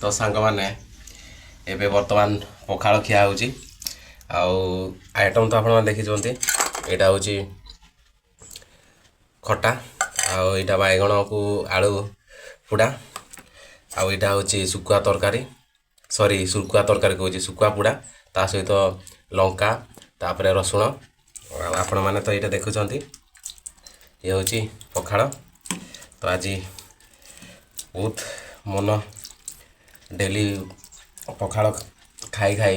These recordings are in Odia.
ତ ସାଙ୍ଗମାନେ, ଏବେ ବର୍ତ୍ତମାନ ପଖାଳ ଖିଆ ହେଉଛି। ଆଉ ଆଇଟମ୍ ତ ଆପଣମାନେ ଦେଖିଛନ୍ତି। ଏଇଟା ହେଉଛି ଖଟା, ଆଉ ଏଇଟା ବାଇଗଣକୁ ଆଳୁ ପୋଡ଼ା, ଆଉ ଏଇଟା ହେଉଛି ଶୁଖୁଆ ତରକାରୀ, ସରି, ଶୁଖୁଆ ତରକାରୀ କହୁଛି, ଶୁଖୁଆ ପୋଡ଼ା, ତା ସହିତ ଲଙ୍କା, ତାପରେ ରସୁଣ। ଆଉ ଆପଣମାନେ ତ ଏଇଟା ଦେଖୁଛନ୍ତି, ଇଏ ହେଉଛି ପଖାଳ। ତ ଆଜି ବହୁତ ମନ, ଡେଲି ପଖାଳ ଖାଇ ଖାଇ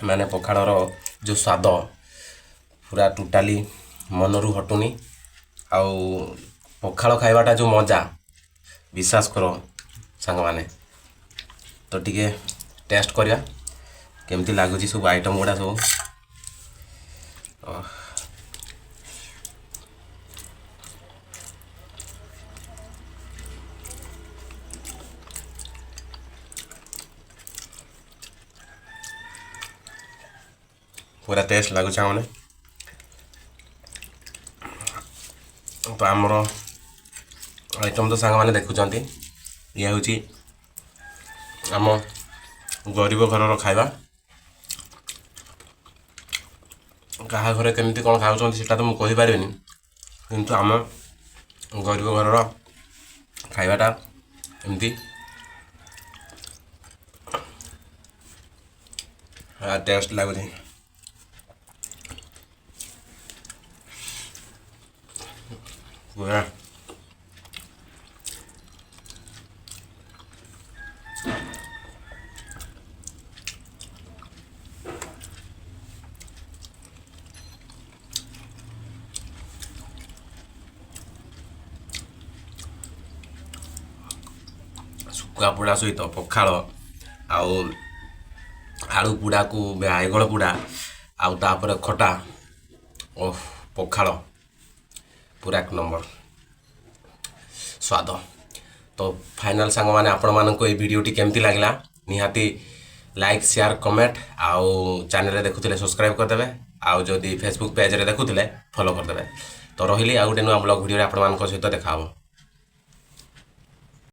ମାନେ ପଖାଳର ଯେଉଁ ସ୍ୱାଦ ପୁରା ଟୋଟାଲି ମନରୁ ହଟୁନି। ଆଉ ପଖାଳ ଖାଇବାଟା ଯେଉଁ ମଜା, ବିଶ୍ୱାସ କର ସାଙ୍ଗମାନେ। ତ ଟିକେ ଟେଷ୍ଟ କରିବା କେମିତି ଲାଗୁଛି ସବୁ ଆଇଟମ୍ ଗୁଡ଼ା ସବୁ। ପୁରା ଟେଷ୍ଟ ଲାଗୁଛି ସାଙ୍ଗମାନେ। ତ ଆମର ଆଇଟମ୍ ତ ସାଙ୍ଗମାନେ ଦେଖୁଛନ୍ତି, ଇଏ ହେଉଛି ଆମ ଗରିବ ଘରର ଖାଇବା। କାହା ଘରେ କେମିତି କ'ଣ ଖାଉଛନ୍ତି, ସେଇଟା ତ ମୁଁ କହିପାରିବିନି, କିନ୍ତୁ ଆମ ଗରିବ ଘରର ଖାଇବାଟା ଏମିତି ଟେଷ୍ଟ ଲାଗୁଛି ପୁରା। ଶୁଖୁଆ ପୋଡ଼ା ସହିତ ପଖାଳ ଆଉ ଆଳୁ ପୋଡ଼ାକୁ ବାଇଗଣ ପୋଡ଼ା ଆଉ ତାପରେ ଖଟା, ଓହ, ପଖାଳ ପୁରା ଏକ ନମ୍ବର ସ୍ୱାଦ। ତ ଫାଇନାଲ୍ ସାଙ୍ଗମାନେ, ଆପଣମାନଙ୍କୁ ଏଇ ଭିଡ଼ିଓଟି କେମିତି ଲାଗିଲା, ନିହାତି ଲାଇକ୍, ସେୟାର, କମେଣ୍ଟ ଆଉ ଚ୍ୟାନେଲରେ ଦେଖୁଥିଲେ ସବସ୍କ୍ରାଇବ୍ କରିଦେବେ, ଆଉ ଯଦି ଫେସବୁକ୍ ପେଜ୍ରେ ଦେଖୁଥିଲେ ଫଲୋ କରିଦେବେ। ତ ରହିଲି, ଆଉ ଗୋଟେ ନୂଆ ବ୍ଲଗ୍ ଭିଡ଼ିଓରେ ଆପଣମାନଙ୍କ ସହିତ ଦେଖା ହେବ।